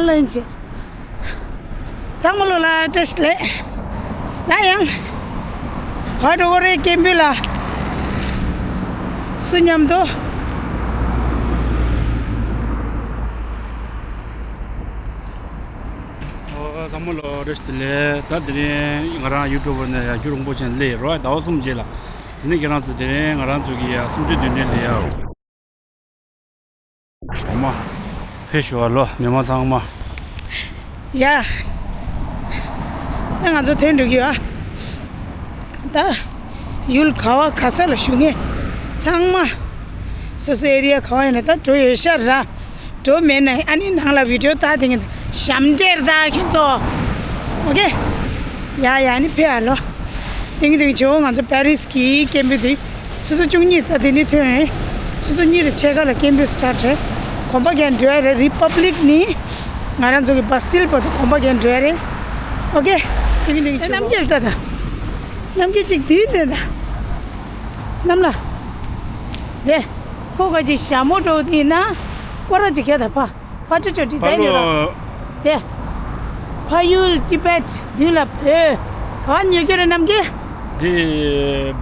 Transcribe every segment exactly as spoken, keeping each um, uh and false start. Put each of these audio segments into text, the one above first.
ལན་ཆེ། ཚང་མ་ལོ་ལ་བཀྲ་ཤིས་བདེ་ལེགས། ད་ཡང་ག་འགྲོ་གི་རེད། སྐད་འབོད་ལ་སུ་མཉམ་དུ། ཨོ། ཚང་མ་ལོ་བཀྲ་ཤིས་བདེ་ལེགས། ད་དེ་རིང་ང་རང་ཡུ་ཊུབ་ནས་ཡར་རྒྱུ་རིན་པོ་ཆེ་སླེབས་ཡོད་རེད། ཟླ་བ་གསུམ་རྗེས་ལ། དེ་ནས་ཁྱེད་རང་ཚོ་དེ་རིང་ང་རང་ཚོ་གི་ཡ་གསུམ་བཅུའི་དུས་དྲན་ལ་ཡ། འོ་མ། ཕེབས་ཞུ་བ་ལོ། མི་མང་ཚང་མ། ཡ། ད་ང་ཚོ་ཐོན་འགྲོ་གི་ཡོད་ཨ། ད་ཡུལ་ག་བ་ག་ས་ལ་བཞུགས་མཁན་ཚང་མ། སོ་སོ་ཨེ་རི་ཡ་ག་བ་ཡིན་ན་ད་འགྲོ་ཡོད་ཤག་ར། འགྲོ་མེད་ན་ཨ་ནི་ནང་ལ་བི་ཌི་ཡོ་ལྟ་དེ་ངས་ཞབས་འདྲེན་ད་ཁྱེད་ཚོ། ཨོ་ཀེ། ཡ་ཡ། ཨ་ནི་ཕེབས་ཨ་ལོ། ཏིང་ཏིང་ཆེའོ། ང་ཚོ་པེ་རིས་ཀྱི་སྐད་འབོད་དེ་ཆུ་ཚོད་བཅུ་གཉིས་ད་དེ་ནས་ཐོན། ཆུ་ཚོད་གཉིས་དང་ཕྱེད་ཀ་ལ་སྐད་འབོད་སི་ཊར་ཊི་རེད། གོམ་པ་རྒྱག་འགྲོ་ཡ་རེད། རི་པབ་ལིག་ནས་ང་རང་ཚོ་གི་བ་སི་ཊི་ལ་བར་དུ་གོམ་པ་རྒྱག་འགྲོ་ཡ་རེད། ཨོ་ཀེ། ཏིང་ཏིང་ཆེའོ། རྣམ་རྒྱལ་ལྟ་ད། རྣམ་རྒྱལ་གཅིག་དུས་དེ་ད། རྣམ་ལ། དེ། ཁོ་ག་ཅིག་ཞྭ་མོ་འགྲོ་དེ་ན། སྐོར་ར་ཅིག་རྒྱག་ད་ཕ། ཕ་ཅོ་ཅོ་ཌི་ཛའིན་ཡོད་ར། དེ། ཕ་ཡུལ་ཊི་བེཊ་མདུན་ལ་བོད། ག་ཉོ་རྒྱུ་རེད་རྣམ་རྒྱལ། འདི།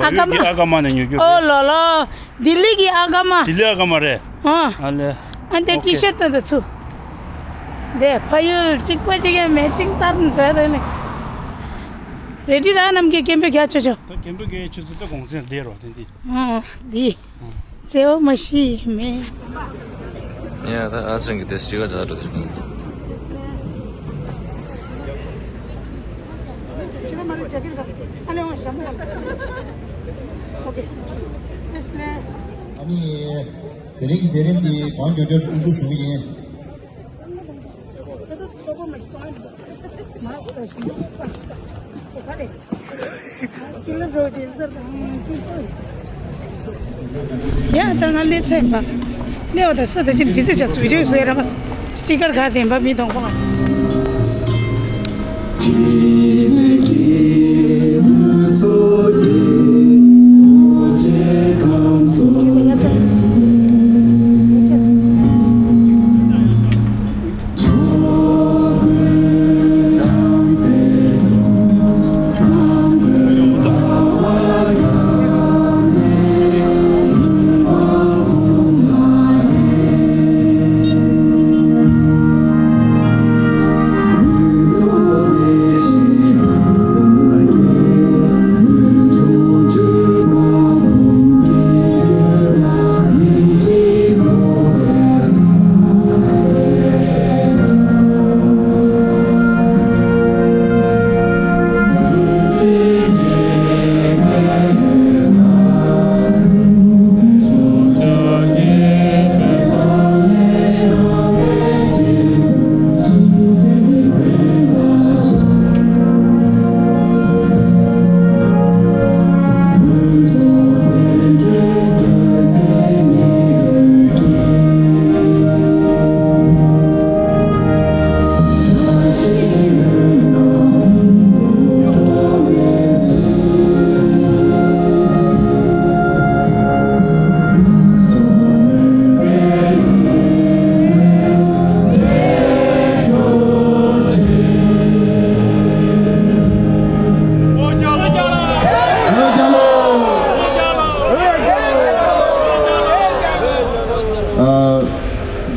ཨ་ཀ་མ། ཨ་ཀ་མ་ནས་ཉོ་རྒྱུ་རེད། ཨོ་ལོ་ལོ། ལྡི་ལི་གི་ཨ་ཀ་མ། ལྡི་ལི་ཨ་ཀ་མ་རེད། ཨ། ཨ་ལེ། ཨ་འདི། ཨོ་ཀེ། ཊི་ཤར་ཊི་ད་ད་ཚུ། དེ་ཕ་ཡུལ་གཅིག་པ་གཅིག་ཡང་མེ་ཅིང་ཏར་འདྲ་རེད་ནི། རེ་ཌི་ར་རྣམ་རྒྱལ་སྐད་འབོད་རྒྱག་ཆོག་ཆོག་ད་སྐད་འབོད་རྒྱག་ཆུ་ཚོད་ད་གུང་སེང་བསྡད་རོགས་དེ་འདི། ཨ་འདི། བརྩེ་བ་མ་ཤི་མེད། ཡ་ད་ཨ་སེང་གི་དེ་སྤྱི་ག་ཛ་དྲུག་ཞིག་ཨ་ནི་དེ་རིང་གི་མཛད་རིམ་འདི་གང་མགྱོགས་མགྱོགས་དབུ་འཛུགས་ཞུ་གི་ཡིན། ཡ་ད་ང་སླེབས་ཚར་ཡིན་པ། སླེབས་པ་དང་ས་ད་ཅི་བི་ཟི་བྱ་སུ་བི་ཌི་ཡོ་བཟོ་ཡ་ར་མ། སི་ཊི་ཀར་ག་དེ་ཡིན་པ་མི་མཐོང་པ། ཨ།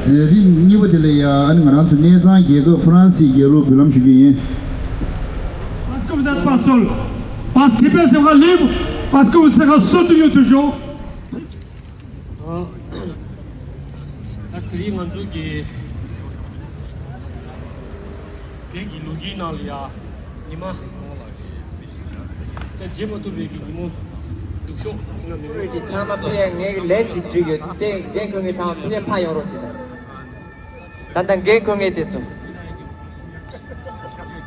མཛད་རིམ་གཉིས་པ་དེ་ལ་ཡ། ཨ་ནི་ང་རང་ཚོ་གནས་ཚང་རྒྱལ་ཁབ་ཧྥ་རན་སིའི་རྒྱལ་གླུ་འབུལ་ལམ་ཞུ་རྒྱུ་ཡིན། Parce que vous êtes pas seul. Parce que Tibet sera libre. Parce que vous serez soutenus toujours. ད་དེ་རིང་ང་ཚོ་གི་བོད་ཀྱི་ལོ་རྒྱུས་ནང་ལ་ཡ། ཉི་མ། ད་བརྗེད་མ་ཐུབ་པའི་གི་ཉིན་མོ་སྡུག་ཤོས་ཟེར་ན་མི་འོས། ཀྱི་ཚང་མ་ཕེ་ངས་ལན་ཅིག་འགྲིག་ཡོད་དེ། འགན་ཁུར་མཁན་ཚང་མ་ཕེ་ཕ་ཡོང་རོགས་བྱེད་དང་། ད་ལྟ་འགན་ཁུར་མཁན་དེ་ཚོ་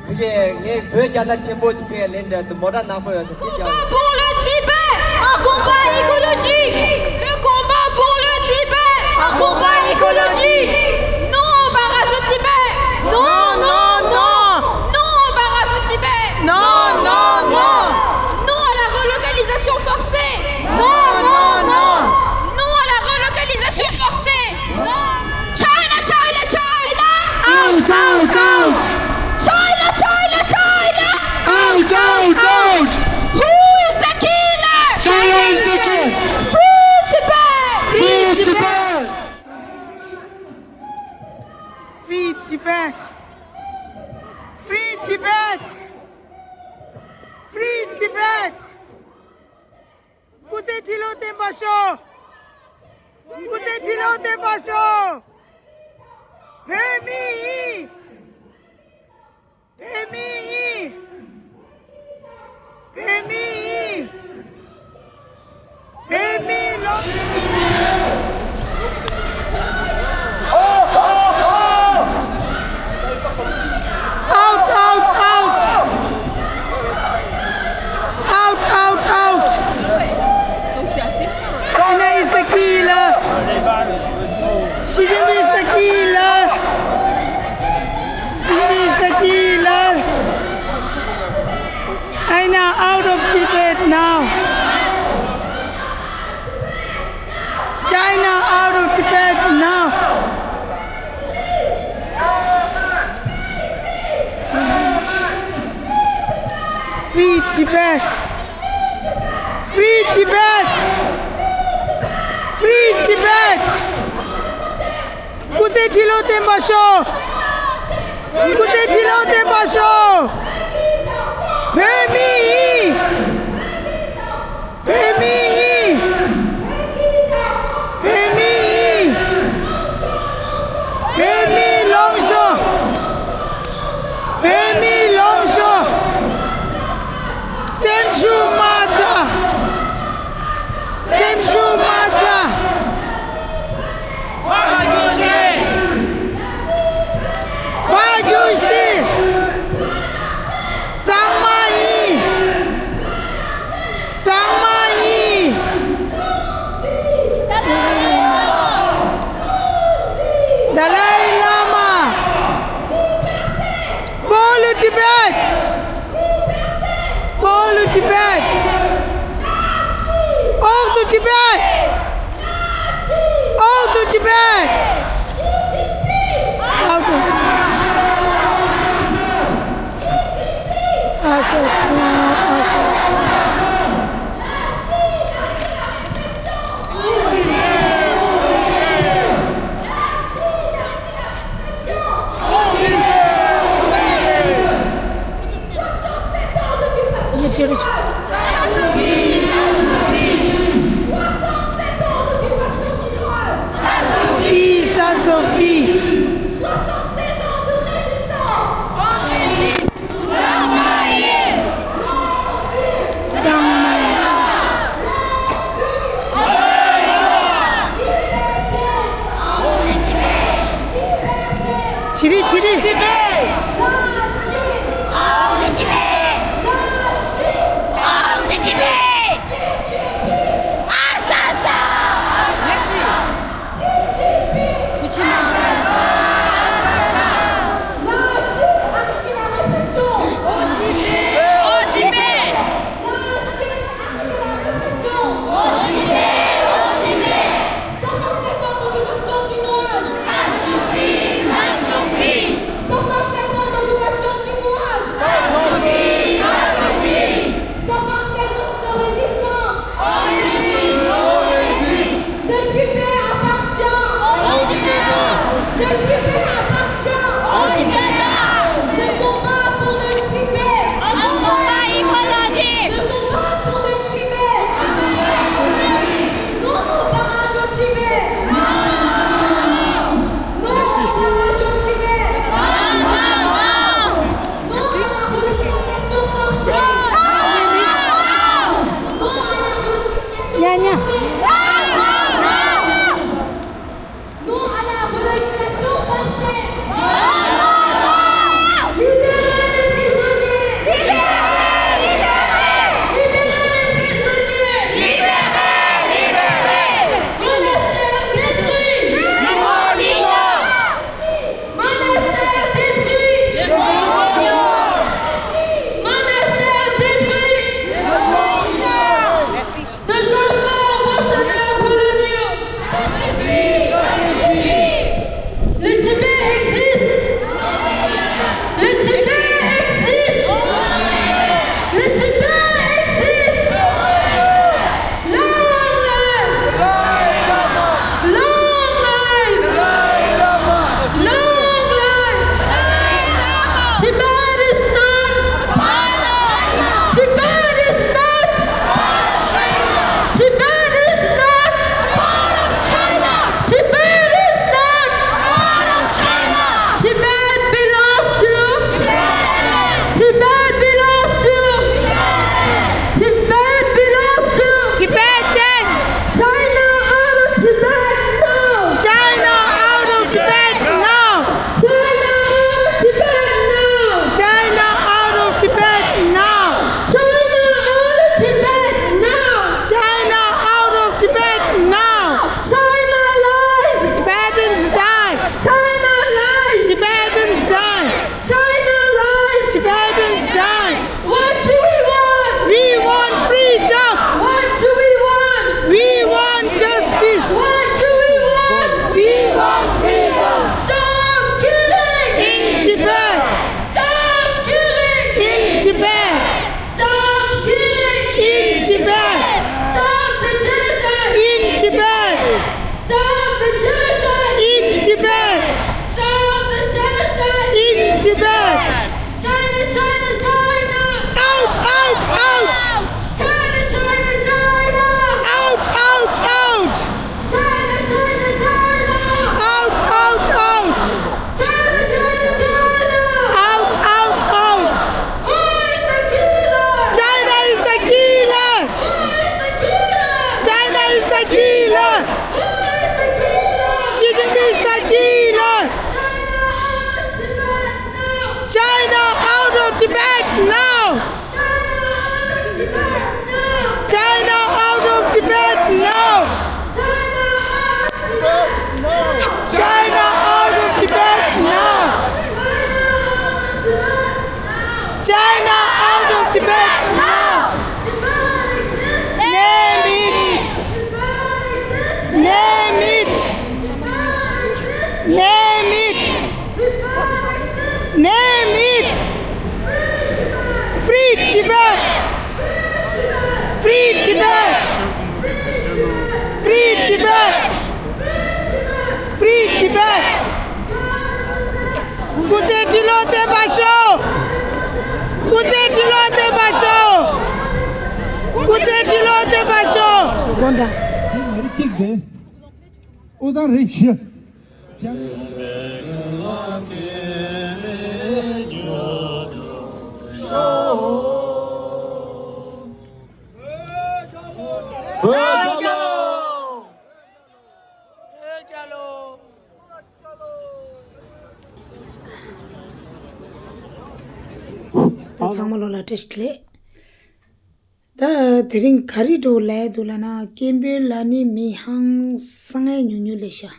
ཕེ་ངས་བོད་རྒྱལ་དར་ཆེན་པོ་ཅིག་ཕེ་ལེན་འདྲ་འདུག་མོ་ཊ་ནག་པོ་ཡོད་ས་ཁྱེད་རྒྱག་Combat pour le Tibet, un combat écologique. Le combat pour le Tibet, un combat écologique. Non au barrage au Tibet. Non, non, non. Non au barrage au Tibet. Non, non, non. Non à la relocalisation forcée. Non, non, non. Non à la relocalisation forcée. Non. China, China, China. Out, out. Tibet! Free Tibet! Free Tibet! སྐུ་ཚེ་ཁྲི་ལོ་བརྟན་པར་ཤོག་སྐུ་ཚེ་ཁྲི་ལོ་བརྟན་པར་ཤོག་བོད་མི་ཡིན། བོད་མི་ཡིན། བོད་མི་ཡིན། བོད་མི་ལོངས། Out, out, out! Out, out, out! China is the killer! Xi Jinping is the killer! Xi Jinping is the killer! China out of Tibet now! China out of Tibet now! Free Tibet! Free Tibet! Free Tibet! སྐུ་ཚེ་ཁྲི་ལོ་བརྟན་པར་ཤོག་སྐུ་ཚེ་ཁྲི་ལོ་བརྟན་པར་ཤོག་བོད་མི་ཡིན། བོད་མི་ཡིན། བོད་མི་ཡིན། བོད་མི་ལོངས་ཤོག་བོད་མི་ལོངས་ཤོག་སེམས་ཤུགས་མ་ཆག་སེམས་ཤུགས་མ་ཆག་ཕར་རྒྱུགས་ཤིག་ཕར་རྒྱུགས་ཤིག་གཙང་མ་ཡིན། གཙང་མ་ཡིན། Dalai Lama! Go to Tibet! Go to Tibet! Go to Tibet! Go to Tibet! Go to Assassin, assassin. Soixante-seize ans de résistance. Merci. Poutine. La Chine a repris la répression. Au Tibet. Au Tibet. La Chine a repris la répression. Au Tibet, au Tibet. Soixante-sept ans d'occupation chinoise. Ça suffit, ça suffit. Soixante-sept ans d'occupation chinoise. Ça suffit, ça suffit. Soixante-seize ans de Tibet! China, China, China! Out, out, out! China, China, China! Out, out, out! China, China, China! Out, out, out! China, China, China! Out, out, out! Who is the killer? China is the killer! Who is the killer? China is the killer! Who is the killer? Xi Jinping is the killer! China out of Tibet now! China out of Tibet now! China out of Tibet now! China out of Tibet now! China out of Tibet now! China out of Tibet now! Name it! Name it! Name it! Name it! Free Tibet! Free Tibet! Free Tibet! Free Tibet! སྐུ་ཚེ་ཁྲི་ལོ་བརྟན་པར་ཤོག་སྐུ་ཚེ་ཁྲི་ལོ་བརྟན་པར་ཤོག་སྐུ་ཚེ་ཁྲི་ལོ་བརྟན་པར་ཤོག་དགོངས་དག་འདི་མ་རིག་གཅིག་དེ། ཨོ་ད་རེད་ཤི། ཚང་མ་ལོ་ལ་བཀྲ་ཤིས་བདེ་ལེགས། ད་དེ་རིང་ག་རེ་འགྲོ་ལས་འདུག་ལབ་ན། སྐད་འབོད་ལ་ནི་མི་ཧང་སང་ངེ་ཉུང་ཉུང་ལས་ཤ།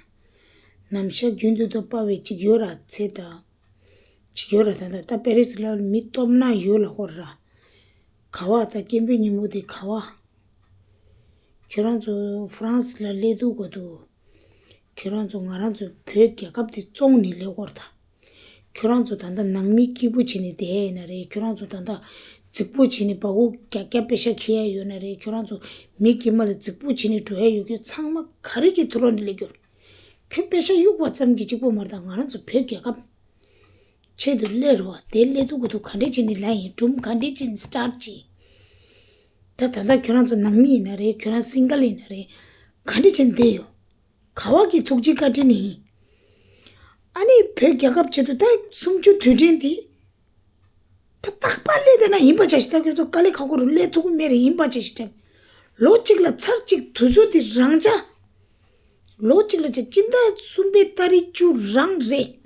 ནམ་ཞག་རྒྱུན་དུ་དུ་པ་བའི་གཅིག་ཡོད་ར་ཚེ་ད། གཅིག་ཡོད་ར་ད་ད་ད་པེ་རི་སི་ལ་མི་སྟོབས་ན་ཡོད་ལ་ཧོར་ར། ག་བ་ད་སྐད་འབོད་ཉིན་མོ་དེ་ག་བ། ཁྱོད་རང་ཚོ་ཧྥ་རན་སི་ལ་སླེབས་འདུག་གོ་འདུག་ཁྱོད་རང་ཚོ་ང་རང་ཚོ་བོད་རྒྱལ་ཁབ་དེ་བཙོང་ནས་སླེབས་ཀོར་ད། ཁྱོད་རང་ཚོ་ད་ལྟ་ནང་མི་སྐྱིད་པོ་བྱས་ནས་བསྡད་ཡིན་ན་རེད། ཁྱོད་རང་ཚོ་ད་ལྟ་རྫིག་པོ་བྱས་ནས་བ་འུ་རྒྱག་རྒྱག་པེ་ཤ་ཁྱེར་ཡ་ཡོད་ན་རེད། ཁྱོད་རང་ཚོ་མི་དཀྱུས་མ་ལ་རྫིག་པོ་བྱས་ནས་འགྲོ་ཡ་ཡོད་ཁྱོད་ཚང་མ་ག་རེ་གི་ཐུ་རོ་ནས་སླེབས་ཀྱོར། ཁྱོད་པེ་ཤ་གཡུག་པ་ཙམ་གྱིས་གཅིག་པོ་མ་རེད། ད་ང་རང་ཚོ་བོད་རྒྱལ་ཁབ་ཆེད་དུ་སླེབས་རོགས། དེ་སླེབས་དུས་གོ་ཐུག་ག་འདྲས་བྱས་ནས་ལ་ཡིན། སྒྲུང་ག་འདྲས་བྱས་ནས་སི་ཊར་ཊི་བྱས། ད་ད་ལྟ་ཁྱོད་རང་ཚོ་ནང་མི་ཡིན་ན་རེད། ཁྱོད་རང་སིང་གལ་ཡིན་ན་རེད། ག་འདྲས་བྱས་ནས་བསྡད་ཡོད། ག་བ་གི་ཐུགས་རྗེ་བཀའ་དྲིན་ནི་ཡིན། ཨ་ནི་བོད་རྒྱལ་ཁབ་ཆེད་དུ་ད་གསུམ་བཅུ་དུས་དྲན་འདི། ད་རྟག་པར་སླེབས་བསྡད་ན་ཡིན་པ་བྱ་ཞིག་ད་ཁྱོད་ཚོ་དཀའ་ལས་ཁག་པོ་རུ་སླེབས་ཐུབ་ཀྱི་མེད་རེད། ཡིན་པ་བྱ་ཞིག་དྲན། ལོ་གཅིག་ལ་ཚར་གཅིག་དུས་ཚོད་འདི་རང་འཇགས། ལོ་གཅིག་ལ་བྱ་སྤྱི་ཟླ་གསུམ་པའི་ཏ་རིག་བཅུ་རང་རེད།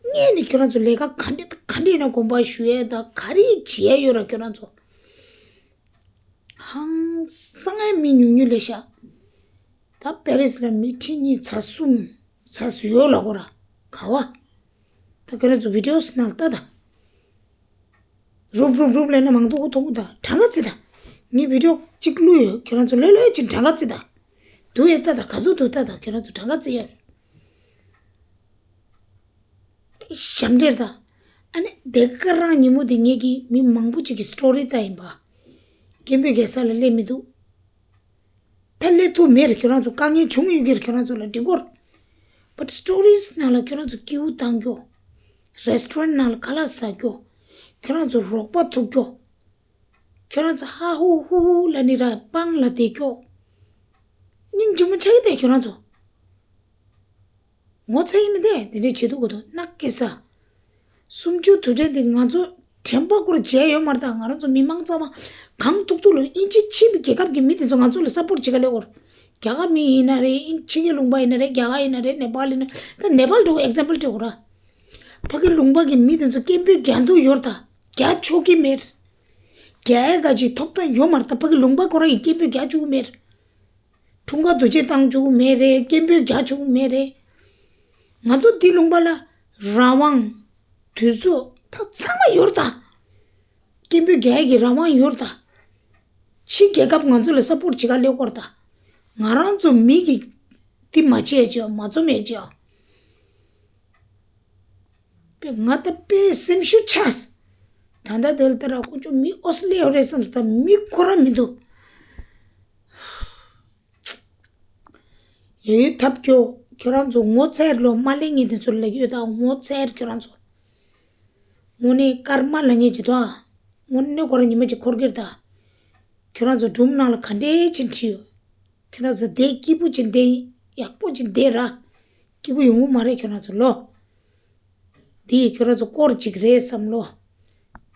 ངས་ནི་ཁྱོད་རང་ཚོ་ལས་ཀ་ག་འདྲ་ག་འདྲ་ཡིན་ན་དགོངས་པ་ཞུ་ཡས་ད་ག་རེ་བྱེད་ཡས་ཡོད་ར། ཁྱོད་རང་ཚོ་ཧང་སང་ངའི་མི་ཉུང་ཉུང་ལས་ཤ། ད་པེ་རི་སི་ལ་མི་ཁྲི་གཉིས་ཚ་གསུམ་ཚ་གསུམ་ཡོད་ལ་གོ་ར་ག་བ། ད་ཁྱོད་རང་ཚོ་བི་ཌི་ཡོ་སི་ནང་ལྟ་ད། རུབ་རུབ་རུབ་ལས་ན་མང་ཐོག་གོ་ཐོག་གོ་ད་གྲངས་ཀ་རྩི་ད། ངས་བི་ཌི་ཡོ་གཅིག་བླུགས་ཡོད། ཁྱོད་རང་ཚོ་ལོས་ལོས་ཅིག་གྲངས་ཀ་རྩི་ད། དུ་ཡོད་ལྟ་ད་ག་ཚོད་དུ་ལྟ་ད་ཁྱོད་རང་ཚོ་གྲངས་ཀ་རྩི་ཡོད། ཞབས་འདྲེར་དང་། ཨ་ནི་དེ་ག་རང་ཉིན་མོ་དེ་ངེད་ཀྱི་མི་མང་པོ་ཅིག་གི་སི་ཊོ་རི་ལྟ་ཡིན་པ། སྐད་འབོད་རྒྱག་ས་ལ་སླེབས་མི་འདུག་ད་སླེབས་ཐུབ་མེད་རེད། ཁྱོད་རང་ཚོ་དཀའ་ངལ་བྱུང་ཡོད་ཀྱི་རེད། ཁྱོད་རང་ཚོ་ལ་འགྲིག་གོ་རེད། བཊ་སི་ཊོ་རི་སི་ནང་ལ་ཁྱོད་རང་ཚོ་སྐྱིད་པོ་བཏང་རྒྱུ། རེ་སི་ཊོ་རན་ཊི་ནང་ལ་ཁ་ལག་ཟ་རྒྱུ། ཁྱོད་རང་ཚོ་རོགས་པ་ཐུབ་རྒྱུ། ཁྱོད་རང་ཚོ་ཧ་ཧུ་ཧུ་ཧུ་ལ་ནི་ར་སྤང་ལ་བསྡད་རྒྱུ། སྙིང་རྗེ་མོ་ཆགས་ཀྱི་དེ་ཁྱོད་རང་ཚོ། ངོ་ཚ་ཡིན་མི་དེ་དེ་འདྲས་བྱེད་དུ་གོ་དུ་ནག་སྐེ་ས། སུམ་ཅུ་དུས་དྲན་འདི་ང་ཚོ་དྲན་པ་སྐོར་བྱས་ཡོད་མ་རེད། ད་ང་རང་ཚོ་མི་མང་ཚང་མ་གང་ཐུག་ཐུག་ལ་ཨིན་ཇི་ཕྱི་མི་རྒྱལ་ཁབ་ཀྱི་མི་དེ་ཚོ་ང་ཚོ་ལ་སབ་པོར་བྱེད་ག་ལས་འོར། རྒྱ་གར་མི་ཡིན་ན་རེད། ཨིན་ཕྱི་རྒྱལ་ལུང་པ་ཡིན་ན་རེད། རྒྱ་གར་ཡིན་ན་རེད། ནེ་པཱལ་ཡིན་ན། ད་ནེ་པཱལ་འགྲོ་ཨེག་ཛམ་པལ་སྤྲད་འོ་ར། ཕ་གི་ལུང་པ་གི་མི་དེ་ཚོ་སྐད་འབོད་རྒྱག་འདུག་ཡོད་ད། རྒྱག་ཆོག་གི་མེད། རྒྱག་ཡ་ག་ཅིག་ཐོབ་ཐང་ཡོད་མ་རེད། ད་ཕ་གི་ལུང་པ་ཁོ་རང་གི་སྐད་འབོད་རྒྱག་ཆོག་གི་མེད། འཁྲུངས་སྐར་འདུ་ཆེན་བཏང་ཆོག་གི་མེད་རེད། སྐད་འབོད་རྒྱག་ཆོག་གི་མེད་རེད། ང་ཚོ་འདི་ལུང་པ་ལ་རང་དབང་། དུས་ཚོད་ད་ཚང་མ་ཡོད་རེད་ད། སྐད་འབོད་རྒྱག་ཡ་གི་རང་དབང་ཡོད་རེད་ད། ཕྱི་རྒྱལ་ཁབ་ང་ཚོ་ལ་སབ་པོར་བྱེད་ག་སླེབས་ཀྱི་ཡོད་རེད་ད། ང་རང་ཚོ་མི་གི་འདི་མ་བྱེད་ཅེས་མ་འཛོམས་ཡ་ཅེས། པས་ང་ད་དཔེ་སེམས་ཤུགས་ཆག་ད་ལྟ་དེ་ལ་ལྟ་ར་ཁོ་ཚོ་མི་ཨོ་སི་ལེ་ཡོད་རེད་བསམ་སོང་། ད་མི་ཁོ་རང་མི་འདུག་ཡ་ཡོད་ཐབས་སྐྱོ། ཁྱོད་རང་ཚོ་ངོ་ཚ་ཡ་ལོ་མ་ལེན་ངེས་དེ་ཚོ་ལ་ཡོད་ད། ངོ་ཚ་ཡ་ཁྱོད་རང་ཚོ། དངོས་གནས་ཀརྨ་ལབ་མཁན་ཅིག་འདུག་ཨ། དངོས་གནས་ཁོ་རང་ཉི་མ་གཅིག་འཁོར་གྱི་རེད་ད། ཁྱོད་རང་ཚོ་སྒྲུང་ནང་ལ་ག་འདྲས་ཅིག་བྲིས་ཡོད། ཁྱོད་རང་ཚོ་བསྡད་སྐྱིད་པོ་ཅིག་བསྡད། ཡག་པོ་ཅིག་བསྡད་ར། སྐྱིད་པོ་ཡོང་གི་མ་རེད་ཁྱོད་རང་ཚོ་ལོ། འདི་ཡིས་ཁྱོད་རང་ཚོ་སྐོར་ཅིག་རེད་བསམ་ལོ།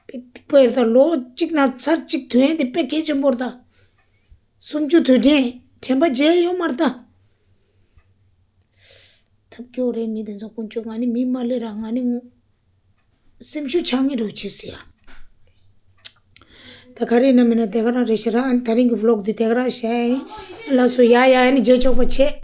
དཔེ་སྡིག་པ་ཡོད་ད། ལོ་གཅིག་ན་ཚར་གཅིག་ཐོན་དེ་དཔེ་གལ་ཆེན་པོ་རེད་ད། སུམ་ཅུ་དུས་དྲན་དྲན་པ་བརྗེད་ཡོད་མ་རེད་ད། ཐབས་སྐྱོ་རེད། མི་དེ་ཚོ་ཀུན་སྤྱོད། ང་ནི་མི་མ་ལས་ར། ང་ནི་སེམས་ཤུགས་ཆག་ངེས་འགྲོ་ཆེ་ཟེར་ཡ། ད་ག་རེ་ན་མིན་ན་དེ་ག་རང་རེད་ཤག་ར། ཨ་ནི་ད་རིང་གི་ཝི་ལོག་འདི་དེ་ག་རང་བྱས་ཡིན། ལགས་སོ། ཡ་ཡ། ཨ་ནི་རྗེས་ཆོག་པ་བྱེད།